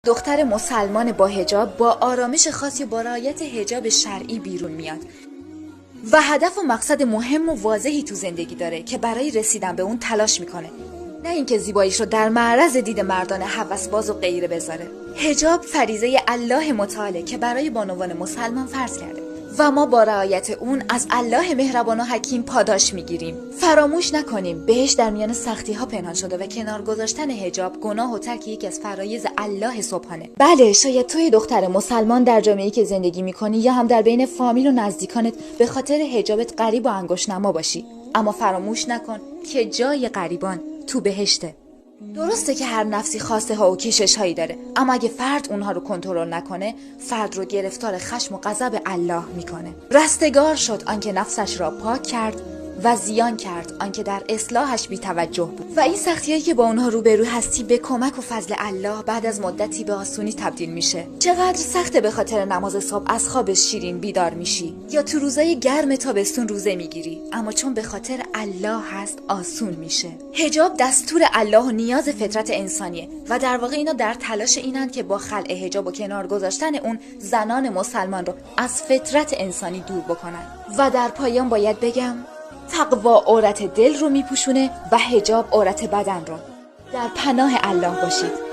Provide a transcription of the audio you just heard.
دختر مسلمان با حجاب با آرامش خاصی با رعایت حجاب شرعی بیرون میاد و هدف و مقصد مهم و واضحی تو زندگی داره که برای رسیدن به اون تلاش میکنه، نه اینکه زیباییش رو در معرض دید مردان هوسباز و غیره بذاره. حجاب فریضه الله متعاله که برای بانوان مسلمان فرض کرده و ما با رعایت اون از الله مهربان و حکیم پاداش میگیریم. فراموش نکنیم بهش در میان سختی ها پنهان شده و کنار گذاشتن حجاب گناه و ترک یکی از فرایض الله سبحانه. بله، شاید توی دختر مسلمان در جامعه‌ای که زندگی میکنی یا هم در بین فامیل و نزدیکانت به خاطر حجابت غریب و انگشت‌نما باشی، اما فراموش نکن که جای غریبان تو بهشته. درسته که هر نفسی خواسته ها و کشش هایی داره، اما اگه فرد اونها رو کنترل نکنه، فرد رو گرفتار خشم و غضب الله میکنه. رستگار شد آنکه نفسش را پاک کرد و زیان کرد آنکه در اصلاحش بی‌توجه بود. و این سختی‌هایی که با اونها روبرو هستی به کمک و فضل الله بعد از مدتی به آسونی تبدیل میشه. چقدر سخته به خاطر نماز صبح از خواب شیرین بیدار میشی یا تو روزای گرم تابستون روزه میگیری، اما چون به خاطر الله هست آسون میشه. حجاب دستور الله و نیاز فطرت انسانیه و در واقع اینا در تلاش اینن که با خلع حجاب و کنار گذاشتن اون زنان مسلمان رو از فطرت انسانی دور بکنن. و در پایان باید بگم تقوا عورت دل رو میپوشونه و حجاب عورت بدن رو. در پناه الله باشید.